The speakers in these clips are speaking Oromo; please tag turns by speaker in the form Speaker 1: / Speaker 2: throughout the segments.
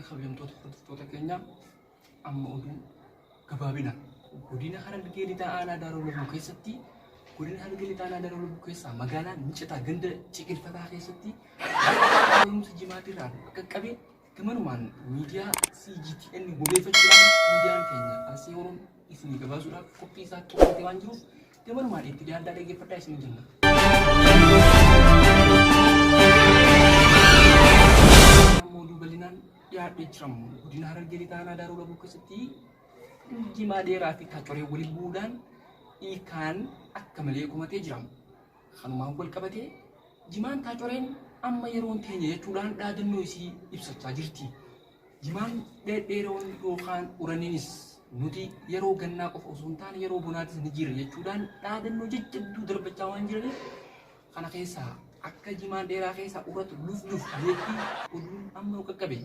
Speaker 1: Fuune kabajamtoota hordoftoota keenyaa, amma oduu gabaabina godina Harargee Lixaa aanaa Daaroo Labuu keessatti, godina Harargee Lixaa aanaa Daaroo Labuu keessaa magaalaa Micataa ganda Ciqilfataa keessatti barumsa jimaatirraa qaqqabe gamanumaan miidiyaa CGTN wabeeffachuudhaan miidiyaan keenya Arsii Oromoo isinii gabaasuudhaaf qophii isaa xumurate waan jiruuf gamanumaan itti dhiyaadhaa dhaggeeffadhaa isin jenna. Ammoo oduu bal'inaan dhiyaadhee jiramu godina Harargee Lixaa aanaa Daaroo Labuu keessatti jimaa dheeraa fi taacoree waliin bu'uudhaan ilkaan akka malee kumatee jiramu. Kanumaan wal qabatee jimaan taacoreen amma yeroon teenya jechuudhaan dhaadannoo isii ibsachaa jirti. Jimaan dhedheeroon yookaan uraniinis nuti yeroo gannaa qofa osoo hin taane yeroo bonaatis ni jira jechuudhaan dhaadannoo jajjabduu darbachaa waan jiraniif, kana keessaa akka jimaan dheeraa keessaa uratu luf luf jetti oduun amma nu qaqqabe.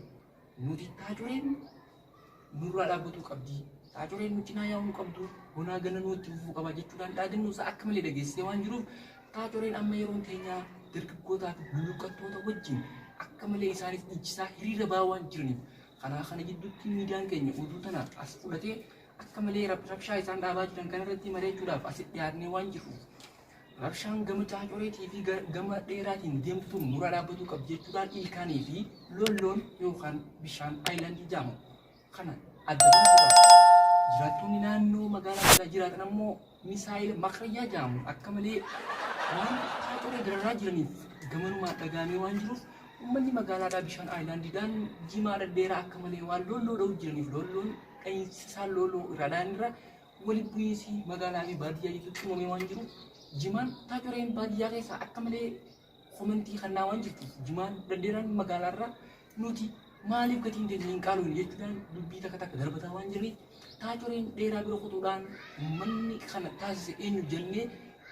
Speaker 1: Nuti taacoreen nurraa dhaabbatuu qabdi. Taacoreen nu cinaa yaa'uu hin qabdu. Bonaa gana nutti fufuu qaba jechuudhaan dhaadannoo isaa akka malee dhageessisee waan jiruuf, taacoreen amma yeroon teenyaa dargaggootaa fi luluqqattoota wajjin akka malee isaanis dhiichisaa hiriira ba'aa waan jiraniif, kanaa kana jidduutti miidiyaan keenya oduu tana as fudhatee akka malee rabshaa isaan dhaabaa jiran kanarratti mari'achuudhaaf asitti dhiyaatnee waan jirruuf, rabshaan gama caacoreetii fi gama dheeraatiin deemtu tun nurraa dhaabbatuu qabdi jechuudhaan ilkaanii fi lolloon yookaan bishaan aayilaandii jaamu kana adda baasuudhaaf, jiraattonni naannoo magaalaa irraa jiraatan ammoo misaayila makrayyaa jaamu akka malee waan caacoree dararaa jiraniif gamanumaan dhagaamee waan jiruuf, uummanni magaalaadhaa bishaan aayilaandiidhaan jimaa dhedheeraa akka malee waan lolloo dha'uu jiraniif, lolloon dha'iinsa lolloo irraa dha'an irra walitti bu'iinsi magaalaa fi baadiyyaa gidduutti uumamee waan jiruuf, jimaan taacoreen baadiyyaa keessaa akka malee komentii kannaa waan jirtuuf, jimaan dhedheeraan magaalaarraa nuti maaliif gatiin teenya hin qaalofne jechuudhaan dubbii takka takka darbataa waan jiraniif, taacoreen dheeraa bira kutuudhaan uummanni kana taasise eenyu jennee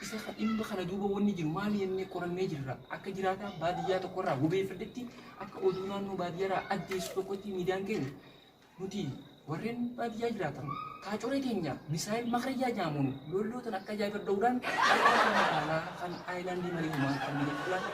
Speaker 1: isa dhimma kana duuba wanni jiru maali jennee qorannee jirra. Akka jiraataa baadiyyaa tokkorraa wabeeffadhetti, akka oduu naannoo baadiyyaarraa addeessu tokkotti miidiyaan keenya, nuti warreen baadiyyaa jiraatan taacoree keenya misaayil makrayyaa jaamuun lollootan akka ajaa'iba dha'uudhaan magaalaa kan aayilaandii malee homaa hin qabne jechuudhaan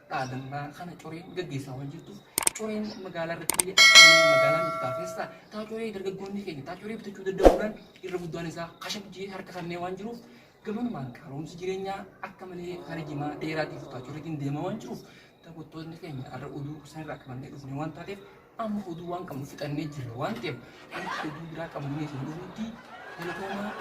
Speaker 1: dhaadannaa kana coreen gaggeessaa waan jirtuuf, coreen magaalaa irratti illee akka malee magaalaa Mixitaa keessaa taacoree dargaggoonni keenya taacoree bitachuu dadhabuudhaan irra guddaan isaa kashabjee harka kannee waan jiruuf, gamanumaan qaaloomsi jireenyaa akka malee kara jimaa dheeraatiif taacoreetiin deemaa waan jiruuf, daawwattoonni keenya har'a oduu sanirraa qabannee dhufne waan taateef, amma oduu waan qabnu fixannee jirra waan ta'eef, hanga oduu biraa qabannee isin dhufnutti galatoomaa.